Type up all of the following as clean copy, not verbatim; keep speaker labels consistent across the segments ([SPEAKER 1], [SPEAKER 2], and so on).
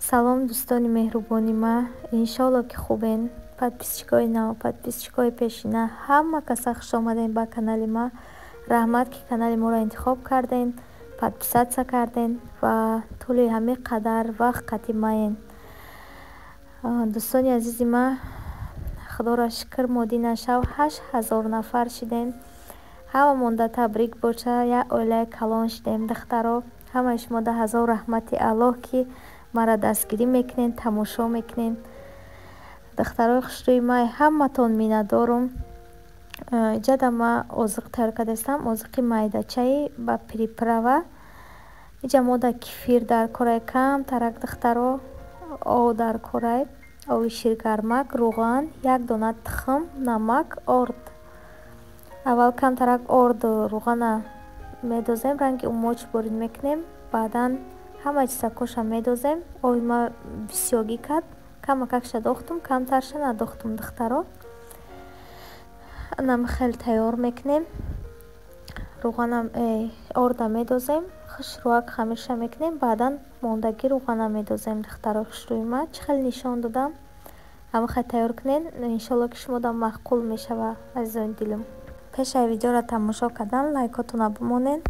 [SPEAKER 1] Салом, дӯстони меҳрубони ма, иншоалло, ки хубен. Подписчикои нав, подписчикои пешина, ҳама каса хушомадем ба канали ма. Раҳмат, ки канали моро интихоб карден, подписаться карден ва тӯли ҳамин қадар вақт қатъи маен. Дӯстони азизи ма, худоро шукр, мо дина шав 8000 нафар шидем. Ҳамамонда табрик боша, як оилаи калон шидем. Духтаро, ҳамаи шумо да ҳазор раҳмати Аллоҳ, ки маро дастгирӣ мекунед, тамошо мекунед. Духтарои хушрӯи май, ҳаматон миннатдорум. Иҷада ма озиқ тайёр кардастам, озиқи майдачаи ба приправа. Иҷа мода кефир дар корай камтарак, духтаро, ов дар корай, ови ширгармак, рӯған, як дона тухм, намак, орд. Аввал камтарак орду рӯғана медозем, ранги умоч борид мекунем, баъдан ҳама чизакоша медозем. Ови ма бисёгӣ кард, камакакша дохтум, камтарша надохтум, духтаро. Анам хел тайёр мекунем. Рӯғана, орда медозем, хушрӯак хамирша мекунем, баъдан мондагӣ рӯғана медозем. Духтарои хушрӯи ма, чӣ хел нишон додам, ҳама хел тайёр кунед, иншоалло, ки шумода маъқул мешава. Азизони дилум, пешаи видеоро тамошо кардан лайкотона бимонед.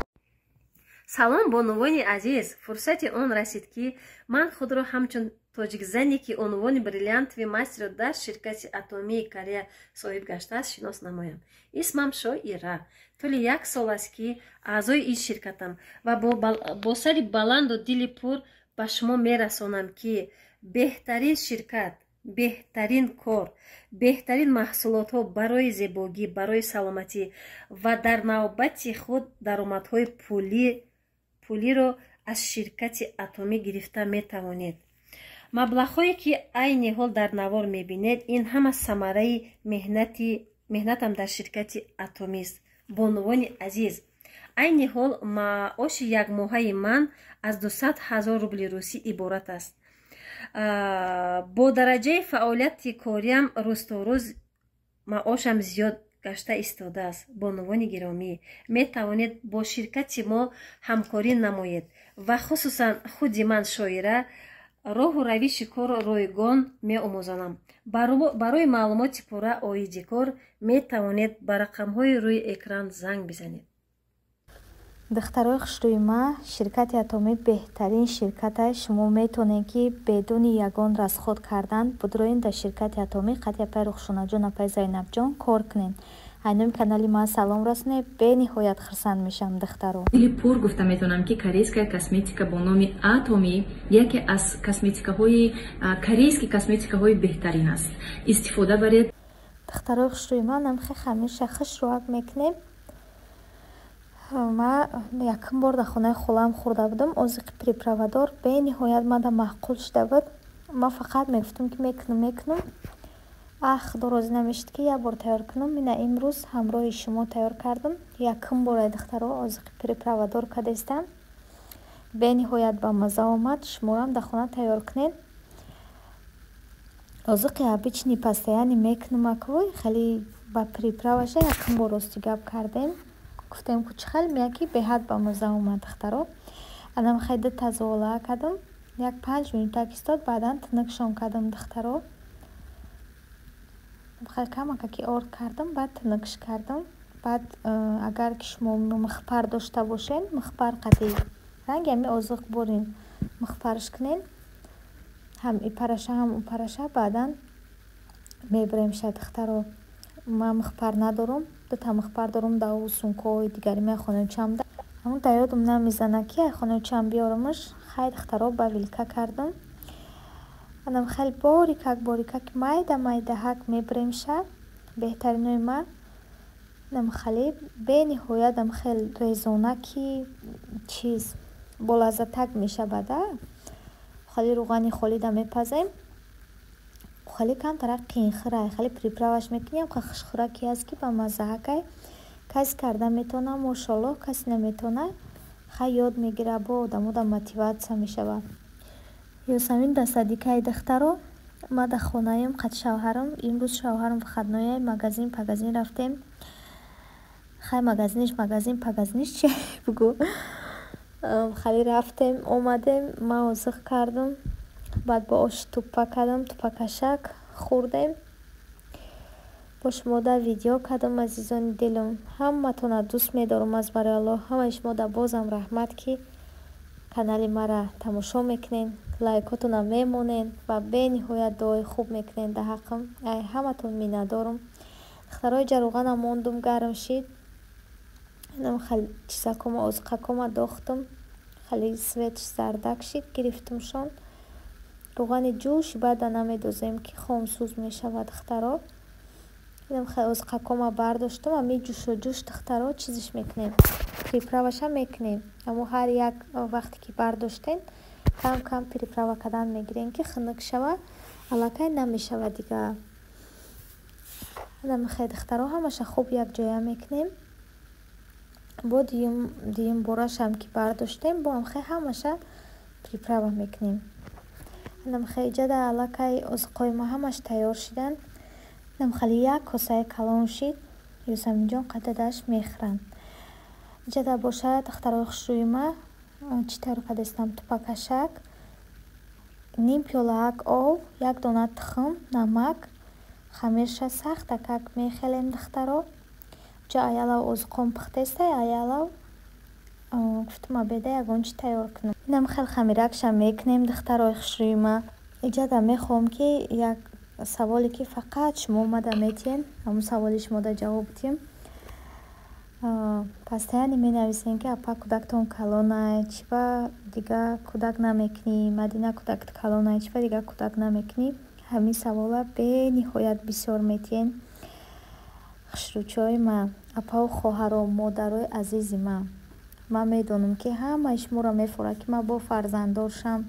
[SPEAKER 2] Салом, бонувони азиз! Фурсати он расид, ки ман худро ҳамчун тоҷикзане, ки унвони бриллиантовый мастерро дар ширкати Атомии Корея соҳиб гаштааст, шинос намоям. Исмам Шоира. Тӯли як сол аст, ки аъзои ин ширкатам ва бо сари баланду дили пур ба шумо мерасонам, ки беҳтарин ширкат, беҳтарин кор, беҳтарин маҳсулотҳо барои зебогӣ, барои саломатӣ ва дар навбати худ даромадҳои пулиро аз ширкати Атомӣ гирифта метавонед. Маблағҳое, ки айни ҳол дар навор мебинед, ин ҳама самараи меҳнатам дар ширкати Атомист. Бонувони азиз, айни ҳол маоши якмоҳаи ман аз 200 000 рубли русӣ иборат аст. Бо дараҷаи фаъолияти кориам рӯз то рӯз маошам зиёд гашта истодааст. Бонувони гиромӣ, метавонед бо ширкати мо ҳамкорӣ намоед ва хусусан худи ман, Шоира, роҳу равиши корро ройгон меомӯзонам. Барои маълумоти пурра оиди кор метавонед ба рақамҳои рӯи экран занг бизанед.
[SPEAKER 1] Духтарои хушрӯи ма, ширкати Атомӣ беҳтарин ширката. Шумо метавонед, ки бедуни ягон расход кардан будроен дар ширкати Атомӣ, қати апай Рухшонаҷон, апай Зайнабҷон кор кунед. Айноми канали ман салом расонед, бениҳоят хурсанд мешавам, духтаро.
[SPEAKER 3] Дили пур гуфта метавонам, ки корейская косметика бо номи Атоми яке аз косметикаҳои корейский косметикаҳои беҳтарин аст. Истифода баред.
[SPEAKER 1] Духтарои хушрӯи ман, намхе хамирша хушрӯак мекунем. Ма якум бор дар хонаи холаам хӯрда будам озиқи приправадор, бениҳоят мада маъқул шуда буд. Ма фақат мегуфтам, ки мекунам, мекунам, ах, худо розӣ намешуд, ки як бор тайёр кунам. Ина имрӯз ҳамроҳи шумо тайёр кардам. Якум бора, духтаро, озиқи приправадор кардастам, бениҳоят ба мазза омад. Шуморам дар хона тайёр кунед. Озиқи обычный постоянный мекунам, аквой хеле ба приправаша якум бор, рости гап, кардем. Гуфтем, ку чӣ хел меяд, ки беҳад ба мазза омад. Духтаро, анам хел дута зуола кардам, як 5 минутак истод, баъдан тунукшон кардам. Духтаро, хел камакаки орд кардам, баъд тунукш кардам. Баъд агар ки шумо михпар дошта бошед, михпар қади ранги ҳами озиқ борин, михпарш кунед, ҳам ипараша, ҳам упараша, баъдан мебиремша. Духтаро, ман михпар надорам, дута михпар дорам дар сумкаҳои дигари ман хонаи ҳамун дар ёдам намезанад, ки ай хонаи чам биёрамаш. Хай, духтаро, ба вилка кардам. Анам хеле борикак борикак, майда майдаҳак мебиремша. Беҳтаринои ма, нам хеле бениҳоятам хел резонаки чиз болаззатак мешавад. Хеле рӯғани холида мепазем, хеле камтарак қиинхӯрай, хеле приправаш мекунем, хушхӯраке аст, ки ба маззаакай. Касе карда метавонад, мошоаллоҳ, касе наметавонад, хай, ёд мегирад, бо одамода мотиватсия мешавад. Ёсамин дастадикаи, духтаро, ма дар хонаем қад шавҳарам. Имрӯз шавҳарам выходной, магазин пагазин рафтем. Хай, магазиниш магазин, пагазиниш чи бугӯ. Хеле рафтем, омадем, ман озиқ кардам. Баъд бо оши туппа кардам, туппакашак хӯрдем. Бо шумо да видео кардам, азизони дилам. Ҳаматона дӯст медорам аз барои Аллоҳ. Ҳамаи шумо да бозам раҳмат, ки канали мара тамошо мекунен, лайкотона мемонен ва бениҳоят дуои хуб мекунен дар ҳаққам. Ай ҳаматон миннатдорам. Духтарои ҷаруғана мондум, гарм шид. Инам чизакома, озуқакома дохтам. Хеле светш зардак шид, гирифтамшон. Рӯғани ҷӯш баъда намедозем, ки хомсӯз мешавад, духтаро. Инам хеле озуқакома бардоштам, ами ҷӯшу ҷӯш, духтаро, чизиш мекунем. Приправаша мекунем. Аммо ҳар як вақте ки бардоштен, кам кам приправа кардан мегирем, ки хунук шава, аллакай намешавад дига. Инам хеле, духтаро, ҳамаша хуб якҷоя мекунем. Бо дуюм борашам ки бардоштем, бо ҳамхел ҳамаша приправа мекунем. Инам хеле иҷада аллакай озуқҳои ма ҳамаш тайёр шиданд. Инам хеле як косаи калон шид, Юсаминҷон қададаш мехӯранд. Иҷада бошад, духтарои хушрӯи ма, чӣ тайёр кардастам? Туппакашак, ним пиёлаак об, як дона тухм, намак, хамирша сахтакак мехелем, духтаро. Ҷа аялав озуқом пухтестай, аялав гуфтум обеда ягон чӣ тайёр кунам. Инам хел хамиракша мекунем, духтарои хушрӯи ма. Иҷада мехоҳам, ки як саволе, ки фақат шумо омада метиҳен, ҳамун саволи шумода ҷавоб диҳем. Постоянно менависем, ки апа, кӯдактон калонай, чӣ ба дига кӯдак намекунӣ? Мадина, кӯдакат калонай, чӣ ба дига кӯдак намекунӣ? Ҳамин савола бениҳоят бисёр метиҳен. Хушрӯчиҳои ма, апаву хоҳаро, модарои азизи ма, ман медонам, ки ҳамаи шуморо мефорад, ки ман бо фарзанддор шам.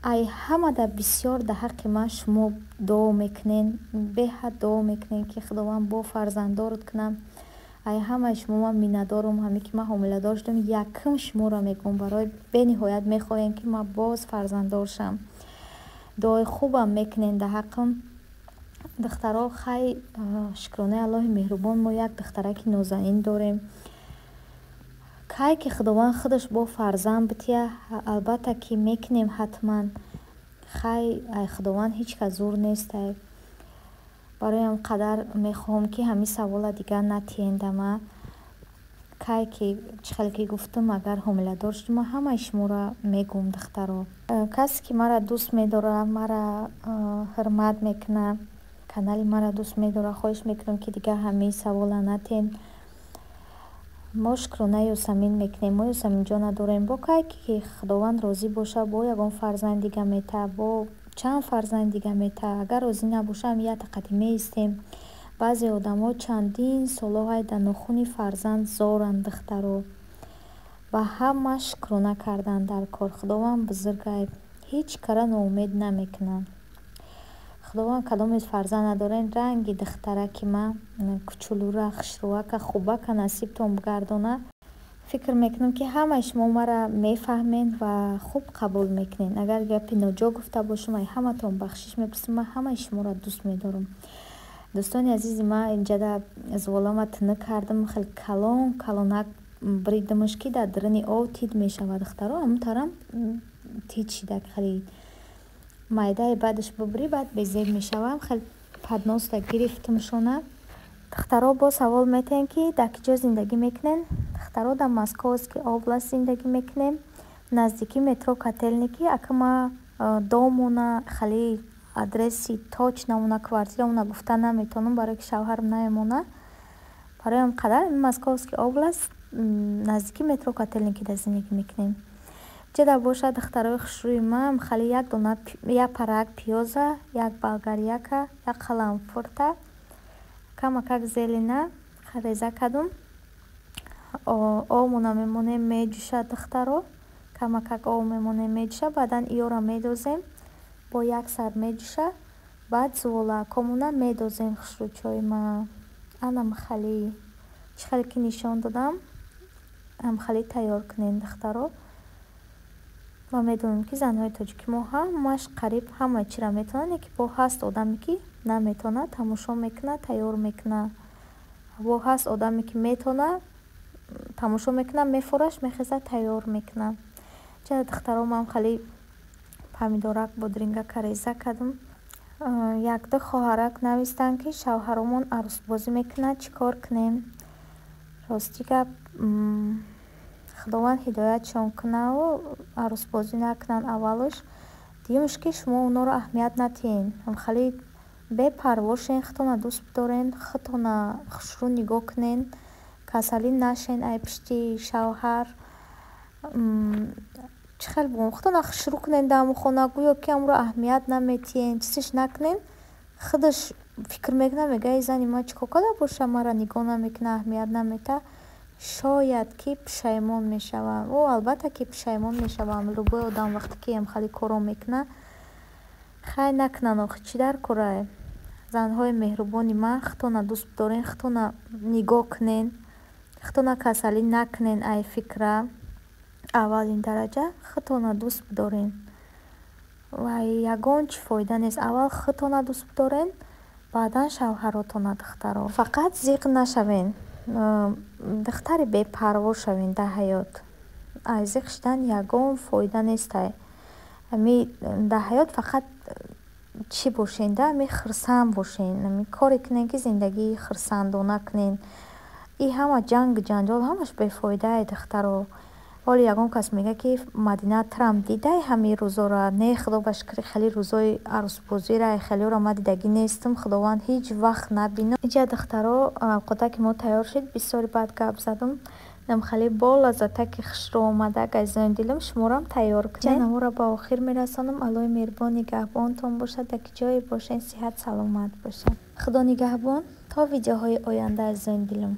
[SPEAKER 1] Ай ҳамада бисёр дар ҳаққи ман шумо дуо мекунен, беҳад дуо мекунен, ки Худованд бо фарзанддорат кунам. Ай ҳамаи шумо ман миннатдорам. Ҳаме ки ман ҳомиладор шудам, якум шуморо мегӯм, барои бениҳоят мехоҳем, ки ман боз фарзанддор шам. Дуои хубам мекунен дар ҳаққам. Духтаро, хай, шукронаи Аллоҳи меҳрубон, мо як духтараки нозанин дорем. Кай ки Худованд худаш бо фарзанд бития, албатта ки мекунем ҳатман. Хай, ай Худованд ҳеҷ кас зур нестай. Барои ҳам қадар мехоҳам, ки ҳамин савола дигар натиҳен да ма. Кай ки, чӣ хеле ки гуфтам, агар ҳомиладор шудам, ман ҳамаи шуморо мегӯм, духтаро. Касе ки маро дӯст медорад, маро ҳурмат мекунад, канали маро дӯст медорад, хоҳиш мекунам, ки дигар ҳамин савола натиҳен. Мо шукронаи Ёсамин мекунем, мо Ёсаминҷона дорем. Бо кай ки Худованд розӣ боша, бо ягон фарзанд дига метаҳад, бо чанд фарзанд дига метаҳад. Агар розӣ набоша, ҳам як тақати меистем. Баъзе одамо чандин солҳо дар нохуни фарзанд зоранд, духтаро. Ба ҳама шукрона кардан дар кор. Худованд бузургай, ҳеҷ кара ноумед намекунад. Худованд кадомез фарзанд надорен, ранги духтараки ма кучулура, хушрӯака, хубака насибтон бигардона. Фикр мекунам, ки ҳамаи шумо маро мефаҳмед ва хуб қабул мекунед. Агар гапи ноҷо гуфта бошам, ай ҳаматон бахшиш мепурсам. Ман ҳамаи шуморо дӯст медорам. Дӯстони азизи ман, инҷада зуволама тинук кардам, хеле калон калонак бридамаш, ки дар даруни об тид мешавад, духтаро. Ҳамун тарам тид шида, хеле майдаи баъдаш бубурӣ, баъд безеб мешавад. Хеле подноста гирифтамшона. Духтаро, боз савол метиҳем, ки дар ки ҷо зиндагӣ мекунем. Духтаро, дар Московский область зиндагӣ мекунем, наздики метро Котельники. Ака, ма домона, хеле адреси точнамона, квартирамона гуфта наметавонам, барое ки шавҳарам намемонад. Барои ҳам қадар Московский область, наздики метро Котельники дар зиндагӣ мекунем. Ҷада бошад, духтарои хушрӯи ман, хеле як дона, як парак пиёза, як болгарияка, як қаламфурта, камакак зелена реза кардум. Обмона мемонем, меҷӯшад, духтаро. Камакак об мемонем, меҷӯшад, баъдан иёра медозем, бо як сар меҷӯшад, баъд зуволаакомона медозем. Хушрӯчиҳои ман, анам хали чӣ хеле ки нишон додам, ҳамхали тайёр кунем, духтаро. Ман медонам, ки занҳои тоҷики мо ҳамаш қариб ҳама чиро метавонанд, яке бо ҳаст одаме, ки наметавонад, тамошо мекунад, тайёр мекунад. Бо ҳаст одаме, ки метавонад, тамошо мекунад, мефораш, мехезад, тайёр мекунад. Чара, духтаро, ман хеле Помидорак, бодирингака реза кардам. Якду хоҳарак навистанд, ки шавҳаромон арӯсбозӣ мекунад, чӣ кор кунем? Рости гап, Худованд ҳидоятшон кунаву арӯсбозӣ накунанд аввалаш. Дуюмаш, ки шумо онҳоро аҳамият натиҳен. Хеле бепарво шен, худтона дӯст бидорен, худтона хушрӯ нигоҳ кунен, касалӣ нашен ай пишти шавҳар. Чӣ хел бигӯям, худтона хушрӯ кунен дар ҳамон хона, гӯё ки ҳамонро аҳамият наметиҳен, чизеш накунен. Худаш фикр мекунад, мегӯяд: ин зани ман чӣ кор карда боша, маро нигоҳ намекунад, аҳамият наметиҳад. Шояд ки пушаймон мешавад. Ӯ албатта ки пушаймон мешавад. Любой одам вақте ки хеле корро мекунад, хай накунанд охи, чӣ дар корае? Занҳои меҳрубони ман, худтона дӯст бидорен, худтона нигоҳ кунен, худтона касалӣ накунен. Ай фикра аввалин дараҷа худтона дӯст бидорен ва ягон чӣ фоида нест. Аввал худтона дӯст бидорен, баъдан шавҳаротона, духтаро. Фақат зиқ нашавен, духтари бепарво шавен дар ҳаёт. Ай зиқ шидан ягон фоида нестай. Ами дар ҳаёт фақат чӣ бошен да, ами хурсанд бошен, ами коре кунен, ки зиндагии хурсандона кунен. И ҳама ҷангу ҷанҷол ҳамаш бефоидае, духтаро. Ҳоло ягон кас мегӯяд, ки Мадина, трам дидай ҳамин рӯзора? Не, Худо ба шукри, хеле рӯзои арӯсбозира, хелеро ман дидагӣ нестам, Худованд ҳеҷ вақт набинам. Иҷа, духтаро, овқотаки мо тайёр шуд. Бисёри баъд гап задам. Хеле бо лаззатаки хушрӯ омадак, азизони дилам, шуморам тайёр кунед. Наворро ба охир мерасонам. Аллоҳи меҳрубон нигаҳбонтон бошад. Дар ки ҷое бошед, сиҳат саломат бошед. Худо нигаҳбон то видеоҳои оянда, азизони дилам.